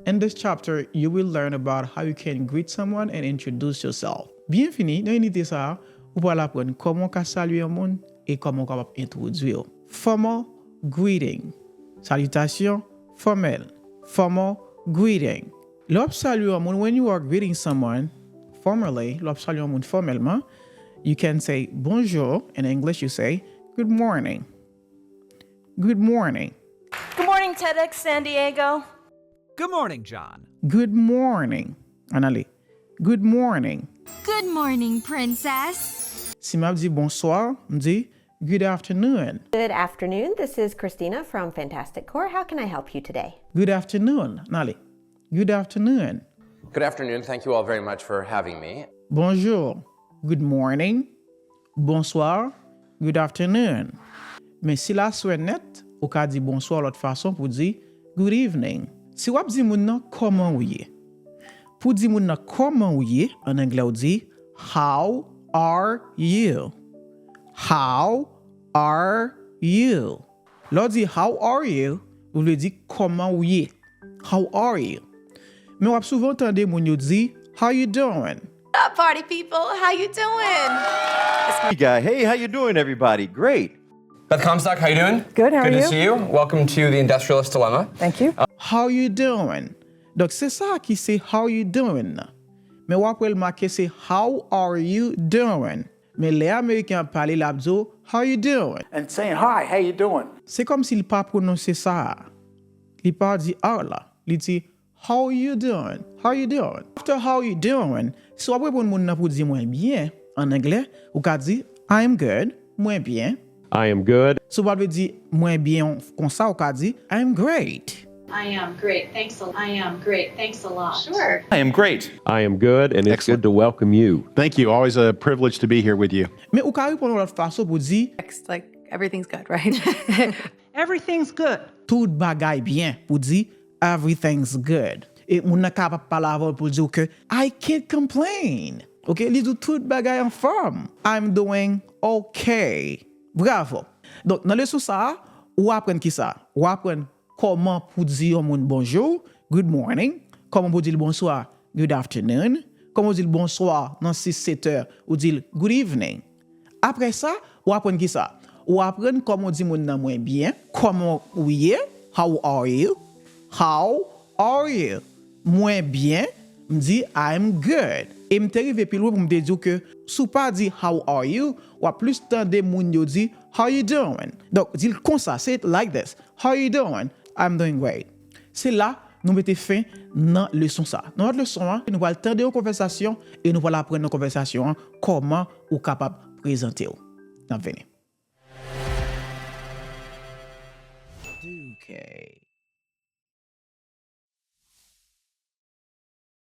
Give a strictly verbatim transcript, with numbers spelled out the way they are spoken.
In this chapter, you will learn about how you can greet someone and introduce yourself. Byenvini, nan inite sa a, ou pral aprann kòman w ka salye yon moun e kòman w kapab entwodui w. Formal greeting. Salitasyon fòmèl. Formal greeting. Lè w ap salye yon moun, when you are greeting someone formally, lè w ap salye yon moun fòmèlman, you can say bonjour. In English, you say good morning. Good morning. Good morning, TEDx San Diego. Good morning, John. Good morning. Ann ale. Good morning. Good morning, Princess. Si m ap di bonswa, m di good afternoon. Good afternoon. This is Christina from Fantastic Core. How can I help you today? Good afternoon. Ann ale. Good afternoon. Good afternoon. Thank you all very much for having me. Bonjour. Good morning. Bonsoir. Good afternoon. Men si l aswè nèt, ou ka di bonswa lòt fason pou di good evening. Si w ap di moun nan kòman ou ye? Pou di moun nan kòman ou ye, an anglè w di how are you? How are you? Lè w di how are you, ou vle di kòman ou ye? How are you? Men w ap souvan tande moun yo di how you doing? Up, party people. How you doing? Hey guy, hey, how you doing, everybody? Great. Beth Comstock, how you doing? Good, how are Good you? to see you. Welcome to the Industrialist Dilemma. Thank you. How you doing? Donk se sa ki se how you doing nan. Men w ap wè l make se how are you doing? Men lè Ameriken ap pale, l ap di w how you doing? And saying, hi, how you doing? Se kòmsi l pa pwononse sa a. Li pa di are la. Li di how you doing? How you doing? After how you doing, si w ap reponn moun nan pou di mwen byen, an anglè, ou ka di I'm good, mwen byen. I am good. Si w pa vle di mwen byen konsa, ou ka di I'm great. I am great. Thanks a I am great. Thanks a lot. Sure. I am great. I am good, and it's good to welcome you. Thank you. Always a privilege to be here with you. Men ou ka reponn yon lòt fason pou di Next, like, everything's good, right? Everything's good. Tout bagay byen, pou di everything's good. E moun nan ka ap pale avè w pou l di w ke I can't complain. Ok, li di w tout bagay anfòm. I'm doing okay. Bravo. Donk nan leson sa a, ou aprann kisa? Ou aprann kòman pou di yon moun bonjou, good morning, kòman pou di l bonswa, good afternoon, kòman pou di l bonswa nan sis sèt è, ou di l good evening. Apre sa, ou aprann kisa? Ou aprann kòman w di moun nan mwen byen, kòman ou ye, how are you, how are you, mwen byen, m di I'm good. E m te rive pi lwen pou m te di w ke si w pa di how are you, w ap plis tande moun yo di how you doing. Donk, di l konsa, say it like this, how you doing? I'm doing great. Se la nou mete fen nan leson sa. Nan lòt leson an, nou pral tande yon konvèsasyon e nou pral aprann nan konvèsasyon an kòman ou kapab prezante w. N ap vini.